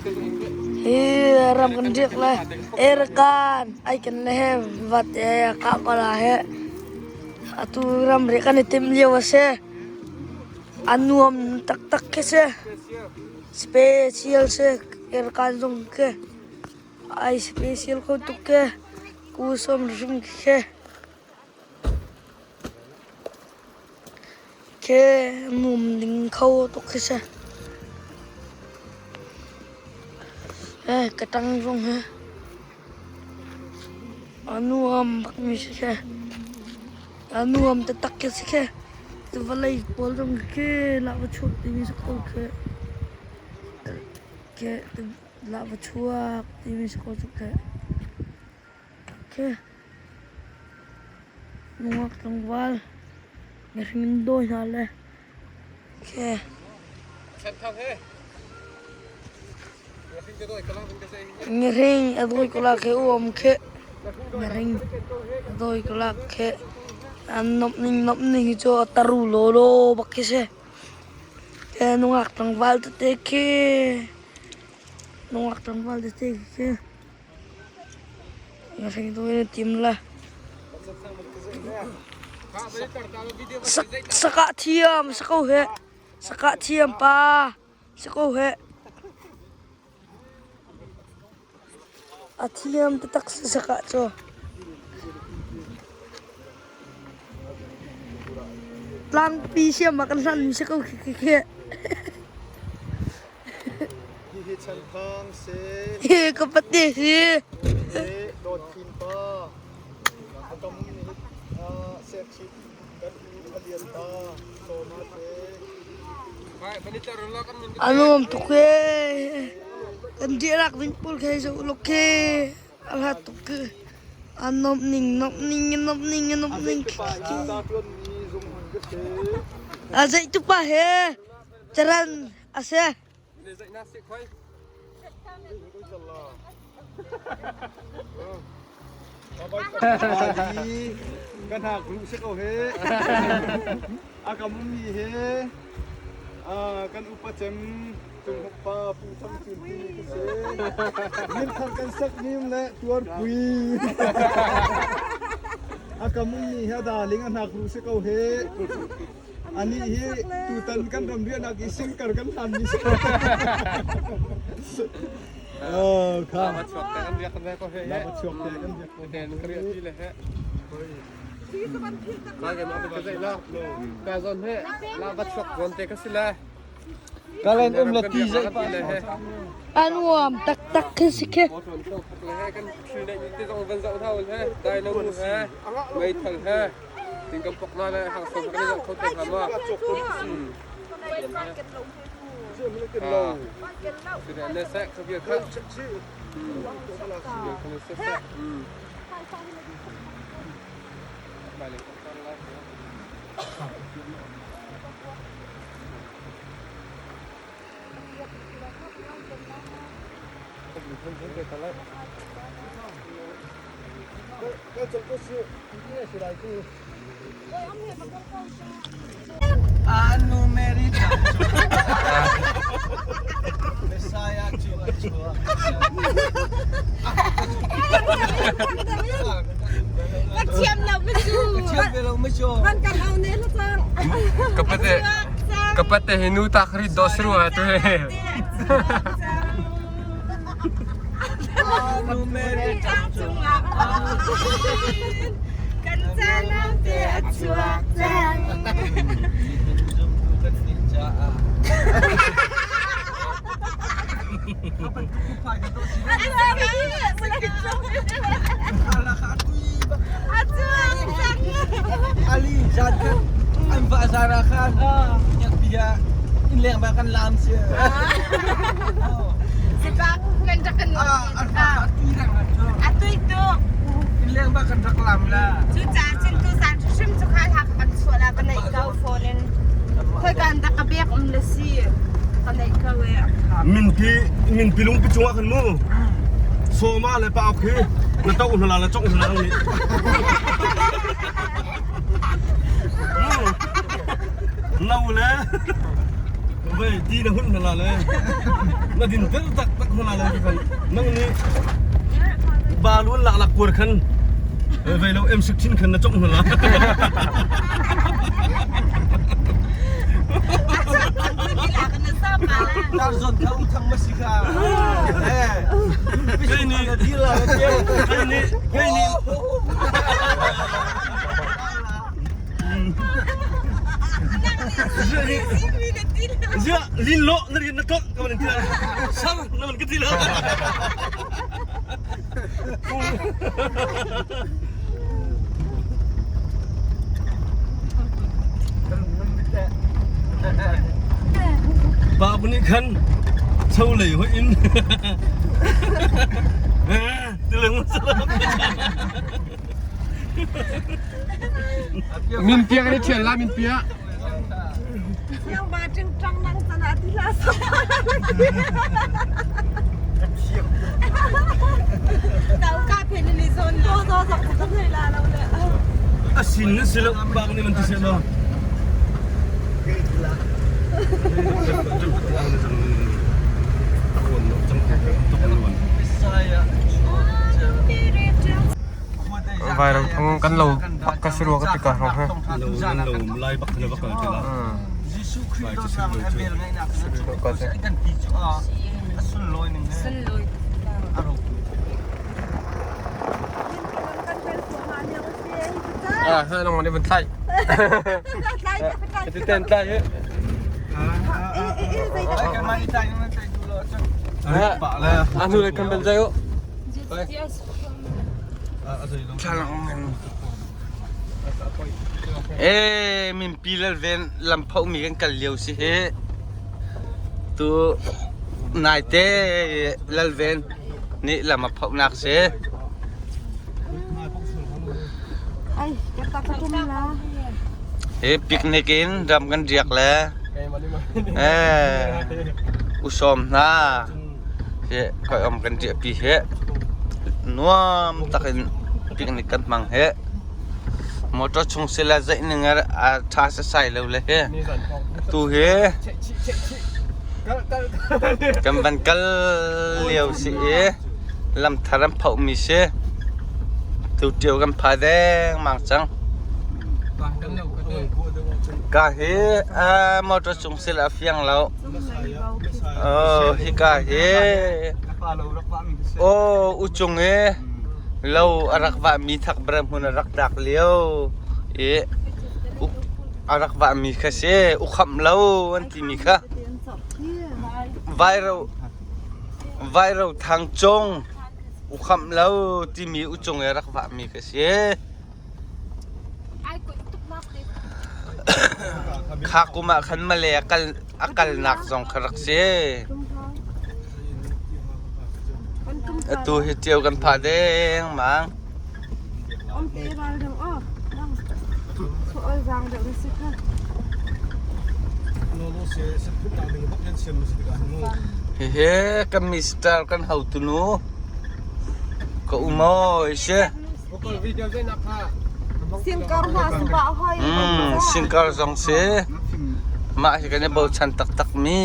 Hi ram kan riak le Erkan ai kan le he vate ka ko la he. Atu ram riak kan i timh lio a si. A nuam taktak khi si. Special si Erkan zong khi. Ai special kho tuk khi. Kusom hrim khi. Khi nuam ding kho tuk khi si. Ka ṭang zong hi a nuam bakmi si khi. A nuam taktak khi si khi. Vawlei pawl zong khi lak va chuak timi si ko khi. Khi lak va chuak timi si ko cu khi. Khi nungak tlangval mihring in dawi hna le khi. Ngahring a dawi ko la khi uam khi. Ngahring a dawi ko la khi. An nomh ning nomh ning hi cu a taru lawlaw bak khi si. Khi nungak tlangval tete khi. Nungak tlangval tete khi. Ngahring dawi na tim la. Sakah thiam sako he. Sakah thiam pa sako he. A thiam taktak si sakah cu. Tlangpi siam ah kan hlan mi si ko khi khi khi. Hihi Chanthang si. Hi ka pate si. Hi Dawt Khin pa. A kam nih Serchhip kan u Thalian pa Sawma si. A nuam tuk ee. Kan dihlak ding pawl khi zoh lok khi a hlat tuk khi. A nomh ning nomh ning nomh ning nomh ning. A zeih tu pa he caran a si. Kan hak ruh si ko he. A kam ummi he kan upa cem Cung pa Pu Thang Cun ti ka si. Min thar kan sak mim le tuar pui. A kam ummi he a darling a hnak ruh si ko he. Anih hi tutan kan ram riahnak i singkar kan hlanmi si. Oh, kha. Lava chuak te kan riak kan ko he. Lava chuak te kan riak ko he. Kan riak ti le he. Lai ke ma ka zai la. Ka zon he lava chuak zon te ka si le. Kalen um la ti zai pa le he. Anuam taktak khi si khi. Kan thri nei te zong van zau thau he. Dai lo mu he. Meithal he. Ting kan pok na le hang som kan i zoh kho te hnga ma. Ne seh kha bia kha. Anu Mary Messiah cu a chuak. Ka thiam lo ma cu. Ka thiam ve lo ma cu. Van kan au ne la cang. Kapate kapate hi nu tak ri dos ru ha tu he. Anu Mary Kan canam te a chuak cang. Zumtu kan nih caah. Ali zan khan an va zara khan nyak bia in leng ba kan lam si. Sipak kan rak kan Atui tuk. In leng ba kan rak lam la. Cu ca cun tu zan hrim cu kha hak kan chuah la ka neih ko phone in. Khoi kan dak ka bek um le si. Ka neih ko e. Minpi minpi lungpi cungah khan mu sawma le pauk hi na to hna la chong hna ni. No le. Vei ti na hun hna la le. Na din ter tak tak hna la khan nang ni balun lak lak kuar khan vei lo M16 khan na chok hna la. Tar zon kha u thang ma si kha. Eh. Kei ni kei ni kei ni Zia lin lo na rian na tlok ka man ti la. Sar na man ka ti la. Pa nih khan cho lei hoi in. Ti leng Min piak ni thian la min piak. Yang ba ting tang nang sana ti la sa. Tau ka phen ni zon to zo zo ka thai la lo le. Asin na sila bak ni man ti sila. Vai ro thang kan lo pak ka siru ka tika ro he. Lo lo lai bak na bak ka la. Jesuh Khrih dawtnak le vel ngaihnak cu kan ti cu a sunlawi ning he a ro. Ah, ha nong ni bun thai. Ti ten thai he. A nu le kan bel zai o. Eh, min pi lal ven lam pho mi kan kal lio si he. Tu nai te lal ven nih lam a pho nak si. Hi picnic in ram kan riak le eh usawm hna hi khoi om kan riah pi hi nuam takin picnic kan hmang hi motor chung sila zeih ning a tha sasai lo le hi tu hi kan van kal lio si i lam thar an phoh mi si tu ṭio kan pha deng mang cang ka hi motor cung sil a fiang lo oh hika hi oh uchung i lo a rak vah mi thak bram hmun a rak dak lio i a rak vah mi kha si ukhamh lo an ti mi kha Vairo Vairo thang cung ukhamh lo timi uchung i rak vahmi ka si. Kha kum ah khan Malay a kal a kalnak zong kha rak si. Atu hi ṭio kan pha deng mang. Hihi kan mister kan hotunu ka umawi si. Singkar zong si. Mah hi kan i bochan taktak mi.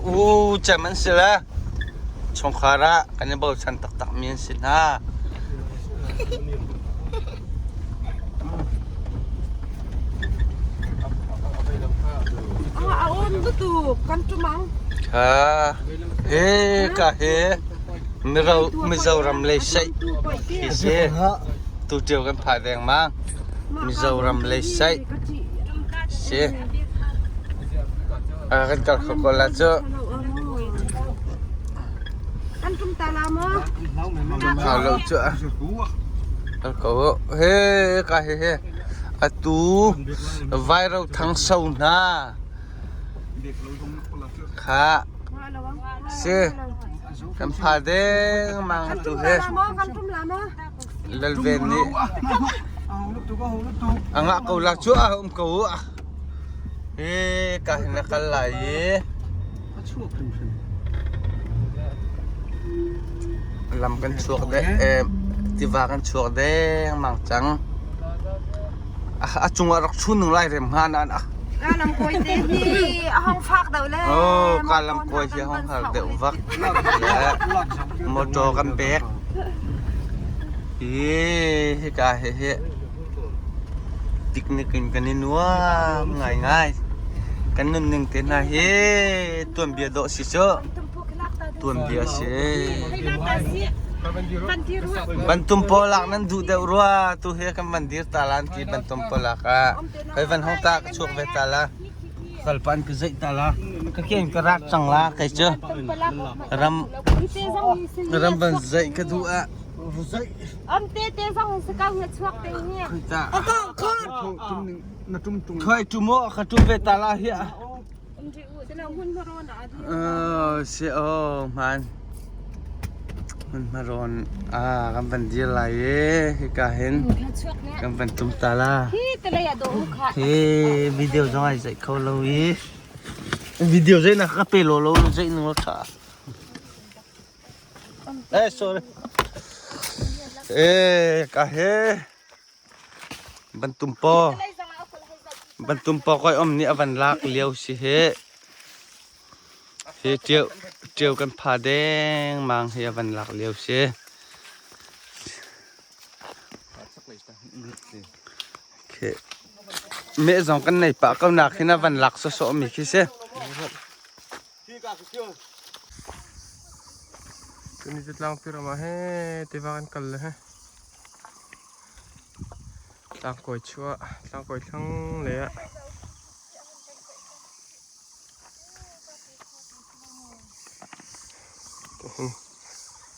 U cem an si le chungkhar ah kan i bochan taktak mi an si hna. He ka he Mizoram lei seih khi si. Tuṭio kan phai dengmang. Mizoram lei seih si. Kan kal kho ko la cu. Kan tum ta la maw? Hau lo cu. Kal ko. He ka he he. Atu viral thang so hna. Kha. Si. Kan pha deng mang tu he. Lalven nih a ngah ko la cu a um ko. Hi ka hin na kal lai i lam kan chuak deh tiva kan chuak dengmang cang. A cungah rak chun nung lai rem hnga nan. Kalam kawi te hi a hong fak deuh le. Oh, kalam kawi hi hong har deuh vak. Motor kan pek. Hi hika he he picnic in kan i nuam ngai ngai. Kan nunning te hna hi tuanbia dawh si cu. Tuanbia si. Bantum pawlak nan duh deuh rua tu hi kan van dir ta lan ti bantum pawlak ah kai van hong ta ka chuak ve ta la kalpan ka zeih ta la ka ken ka rak cang la kai cu ram ram van zeih ka duh ah Am te te zong si kau he chuak te hi. Khoi tu mo ka tu ve ta la hi Si aw hmaan. Hmunhma rawn ah kan van dir lai i hika hin kan van tum ta la. Hi video zong ai zeih kho lo i video zeih na ka pe law lo zeih ning tha. Eh sorry. Eh ka he Bantumpaw Bantumpaw koi om nih a van lak lio si hi. Hi ṭio ṭio kan pha dengmang hi a van lak lio si. Okay. Meh zong kan nei pah ko nak hin a van lak sawsawh mi khi si. Tuni cu tlangpi ram ah he tiva kan kal le he. Tlangkawi chuah tlangkawi thlang lei ah.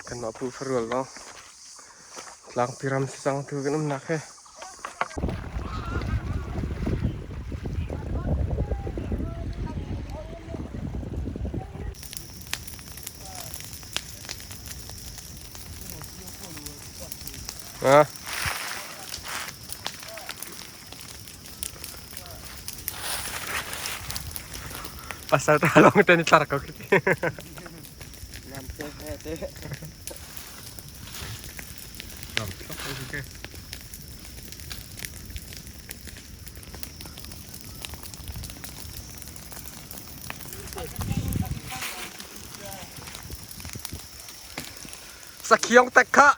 Kanmah phu farual lawng tlangpi ram si cang tu kan umnak hi. Ah. Pasal ta lawng te ni tlar ko khi. Sakhiong tak kha.